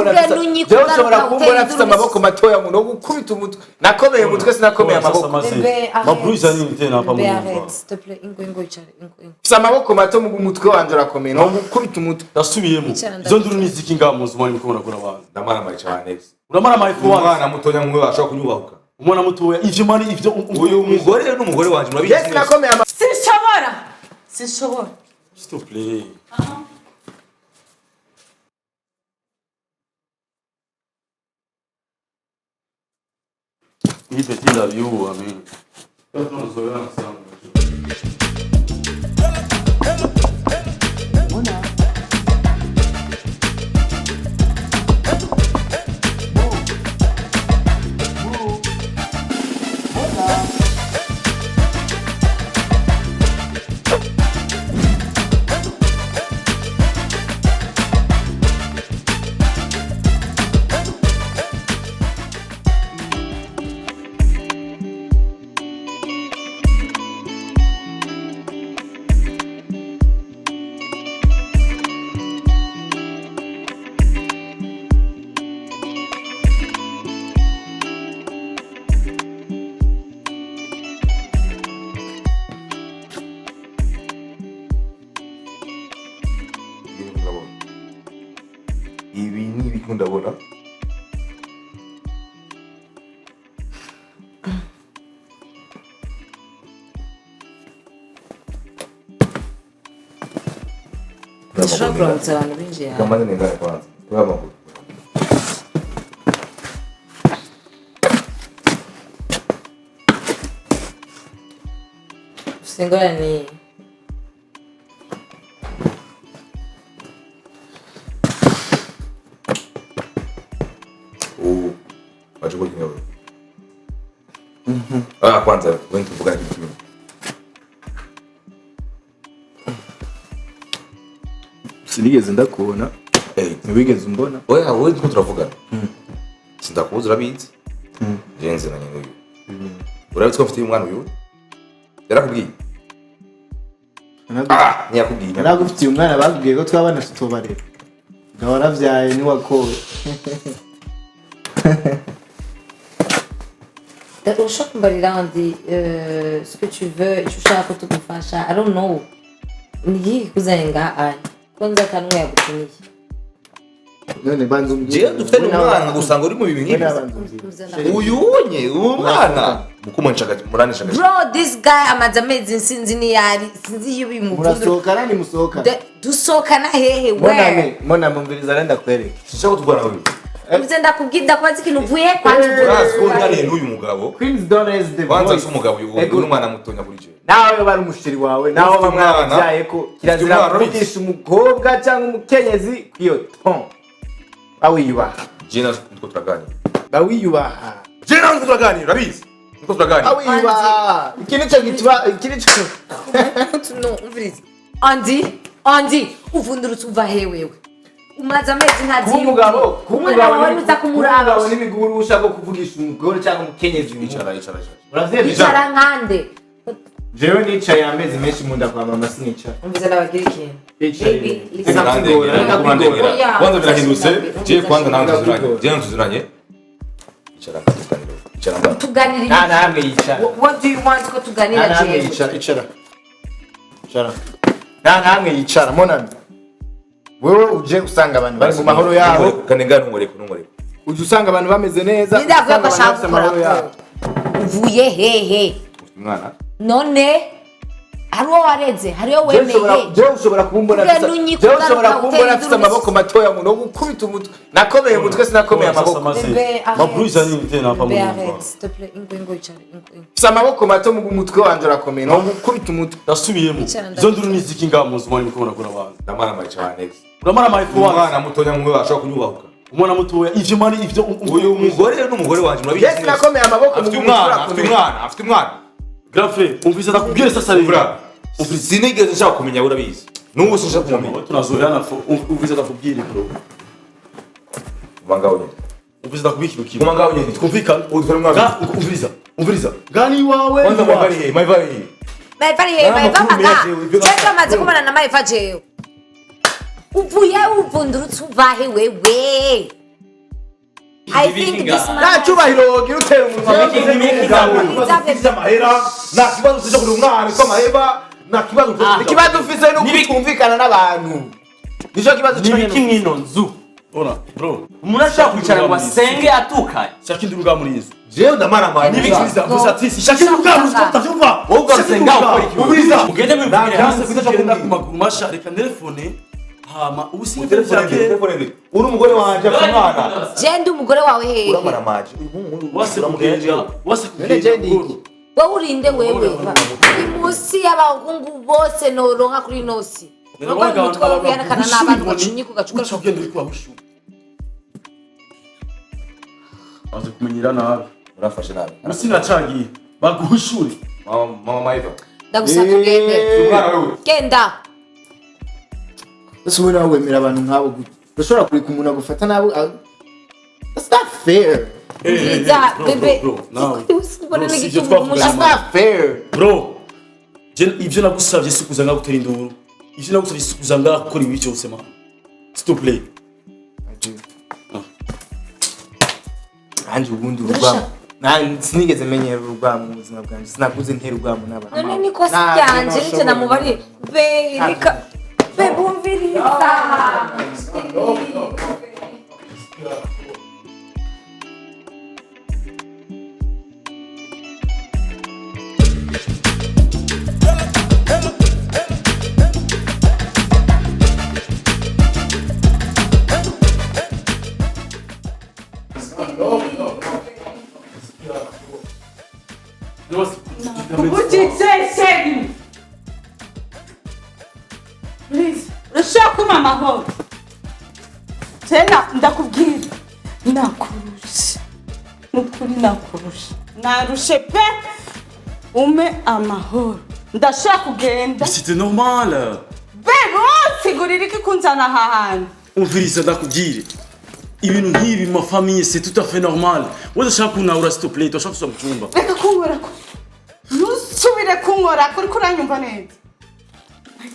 Jewe ushobora kumbona afite amaboko matoya mu no gukubita umutwe. Nakomeye umutwe, sinakomeye amaboko. Bébé, arrête. Mabruza nini tena hapa Bébé, mu nyumba? arrête, s'il te plaît. Ingo, ingo, icara, ingo, ingo. Mfise amaboko mato mu umutwe wanje urakomeye no gukubita umutwe. Ndasubiyemo. Icara. Izo nduru ni ziki ngaha mu nzu mwari muriko murakora abantu? Ndamaramaye cyane. Uramaramaye for once. Umwana mutonya nk'uyu ashobora kunyubahuka? Umwana mutoya ivyo mani ivyo Uyu mugore n'umugore wanje murabizi Yes, mwese. nakomeye amaboko. Sinshobora, sinshobora. S'il te plaît. Hii petit ndavyua mimi. Tunazoeana sana. Ibi ni ibiki ndabona? Sinshobora kuramutsa abantu binjiye hano. Kamaze nengane kwanza. Kwa amaguru. Ufise ingorane niyi? Ubu waje gukora iki wewe? Ah, kwanza wewe tuvugana kitu kimwe. Sinigeze ndakubona. Eh, Ntibigeze umbona. oya, wowe turiko turavugana. Sindakubuza, urabizi. Je nziranye n'uyu. Urabizi ko mfite umwana uyu? Yarakubwiye? Ah, ntiyakubwiye. Naragufitiye umwana, bakubwiye ko twabana tutobarera ngo waravyaye ntiwakowe. Ushobora kumbarira Andy, ce que tu veux, icyo ushaka ko tugufasha, I don't know. Ni ikihe kikuzanye ngaha anya? Ko nzi ata n'umwe yagutumiye. None banza umbwire. Jewe dufitanye umwana gusa ngo uri mu bintu We nk'ibi. nabanza umbwire. Uyunye umwana mukumanishaga muranishaga. Bro, this guy amaze amezi sinzi niyari, sinzi iyo bimuvundura. Murasohokana ntimusohokana? Dusohokana hehe? Moname. Where? Moname, umviriza rero ndakwereke. Sinshaka ko tuvugana wewe. Uvuze ndakubwira, ndakubaza ikintu uvuye kwanza. Urazi ko nganiye n'uyu mugabo. Queens don't raise the Kwanza voice. si umugabo uyu, Ego. uyu n'umwana mutonya kuri jewe. Nawe bari umusheri wawe, nawe Ufite umwana. bamwabyaye ko kirazira umwana, urabizi. kuvugisha umukobwa cyangwa umukenyezi kw'iyo ton. Bawiyubaha. Jewe nawe nitwo turaganira. Bawiyubaha. Jewe nawe nitwo turaganira, urabizi. Nitwo turaganira. Bawiyubaha. Iki nico gituma iki nico No, umviriza. Andy, Andy, uvundurutse uva he wewe? Umaze amezi ntazi kuba umugabo, kuba umwana umugabo wawe uza kumuraba. Umugabo n'ibigurusha bwo kuvugisha umugore cyangwa umukenyezi. Icara, icara, icara. Uravyemera? Icara nkande. Jewe nicaye amezi menshi mu nda kwa mama, sinicara. Umviriza, ndabagira ikintu. Yicaye. Baby, listen. Reka kwigora, reka kwigora. Oya. Kwanza birahindutse. Jewe kwanza nawe tuziranye. Jewe nawe tuziranye. Icara tuganire. Icara ngaho. Tuganira Nta iki? na hamwe yicara. What do you want ko Nta tuganira na hamwe jewe? yicara, icara. Icara. Nta na hamwe yicara, monami. Wewe uje usanga abantu bari mu mahoro yabo, Kanengana ntumureke, ntumureke. uje usanga abantu bameze neza, Ninde avuga ko usanga ashaka abantu bafite amahoro gukora yabo. ko? Uvuye hehe? Ufite umwana? None hari uwo wareze, hari uwo Jewe ushobora- wemeye. jewe ushobora kumbona Uriya afise- nunyi jewe ushobora kugaruka kumbona utera afite induru. amaboko matoya mu no gukubita umutwe. Nakomeye umutwe, sinakomeye amaboko. Bébé, arrête. Mabruza nini tena hapa mu Bébé, nyumba? arrête, s'il te plaît. Ingo, ingo, icara, ingo, ingo. Mfise amaboko mato mu umutwe wanje urakomeye no gukubita umutwe. Ndasubiyemo. Icara. Izo nduru ni ziki ngaha mu nzu mwari muriko murakora abantu? Ndamaramaye cyane. Uramaramaye for once. Umwana mutonya nk'uyu ashobora kunyubahuka? Umwana mutoya ivyo mani ivyo Uyu mugore n'umugore wanje murabizi Yes, mwese. nakomeye amaboko mu Afite umutwe umwana, afite urakomeye. umwana, afite umwana. Grand frère, umviriza ndakubwire sasa rero. Ura. Sinigeze nshaka kumenya, urabizi. N'ubu sinshaka kumenya. Tunazoeana, umviriza ndakubwire bro. Guma ngaho nyine. Umviriza ndakubwire ikintu kimwe. Guma ngaho nyine. Twumvikane. Udutware umwana. Umviriza, umviriza. Gani iwawe. Kwanza iwacu. mayivari he, mayivari he. Maeva ari hehe? Nta Maeva makuru mpaga. meza, ibyo Jewe twamaze kubona na Maeva jewe. Uvuye uvundurutse uva he wewe? I think this man Nta cyubahiro wogira utera umunwa. Ufise amahera, nta kibazo ufise kuri umwana ko amahera, nta kibazo ufise. Ikibazo ufise ni uko utumvikana n'abantu, nicyo kibazo Nibiki cyonyine. mwino nzu? Ora bro. Umuntu ashobora kwicara ngo asenge atukanye? Shaka induru bwa muri inzu. Jewe ndamaramaye. Nibikiriza gusa ati shaka induru bwa muri inzu utavyumva. Wowe ugasenga ukora iki? Ubiriza. Ugende mwivugire Nta hanze. kuza cyo Kugenda ku kumbwira. maguru masha, reka telefone hama ubu sinzi Telefone nde, telefone nde. Uri umugore wanje, afite umwana. Je ndi umugore wawe hehe? Uramaramaje. Uyu muhungu wase uramugenda kugenda jewe. wase None kugenda je ndi iki? buhoro. Wowe urinde wewe uri munsi y'abahungu bose noronka kuri nosi. Urwo umutwe wawe wihanakana n'abantu gacunyika ugacuka. Uca ugenda uriko urahushuka. Aze kumenyera nabi. Urafashe nabi. Ubu sinacagiye baguhushure. Mama, mama Maiva. Ndagusabye ugende. Umwana wewe. Genda. Ese wowe nawe wemera abantu nk'abo gute? Urashobora kureka umuntu agufata nabi? That's not fair. Nziza bebe. Bro, nawe. Ubona Bro, si ibyo n'igituma twavuganye. That's umusha. not fair. Bro, je ivyo nagusavye si kuza ngaha gutera induru. Ivyo nagusavye si kuza ngaha gukora ibi byose, man. S'il te plaît. Nanjye ubundi urugwamo, sinigeze menyera urugwamo mu buzima bwanjye, sinakuze ntera urugwamo n'abantu. None ni kosa ryanje nicyo namubariye be, reka be bumviriza. Ubujije chérie. Please, urashobora kumpa amahoro? Tena ndakubwira, nakurusha nukuri, nakurusha, narushe pe. Umpe amahoro, ndashaka kugenda. C'était normal. Bebe, wonsigurira iki kunzana aha hantu? Umviriza ndakubwire. Ibintu nk'ibi mu ma famille, c'est tout à fait normal. Wowe udashaka kuntahura, s'il te plaît, turashaka gusubira mu cyumba. Reka kunkorako, ntusubire kunkorako, uriko uranyumva neza?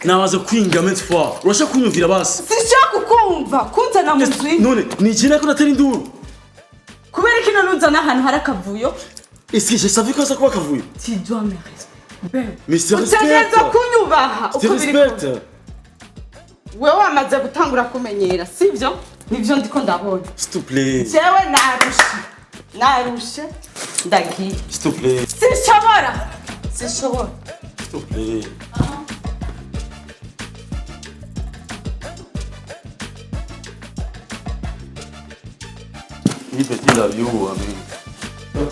Nabaza kwinga maintes fois. Urashaka kunyumvira basi? Sinshaka kukumva. Kunzana mu nzu None ni iki nako natera induru? Kubera ko ino nuzana ahantu hari akavuyo. Est-ce que je savais ko aza kuba akavuyo? Tu dois me respecter, bebe. Mais c'est respect. Utegerezwa kunyubaha C'est uko biri respect. kose. Wewe wamaze gutangura kumenyera, sibyo? Nibyo ndiko ndabona. S'il te plaît. Jewe narushe, narushe, ndagiye. S'il te plaît. Sinshobora, sinshobora. S'il te plaît. Ni petit la vie, mais.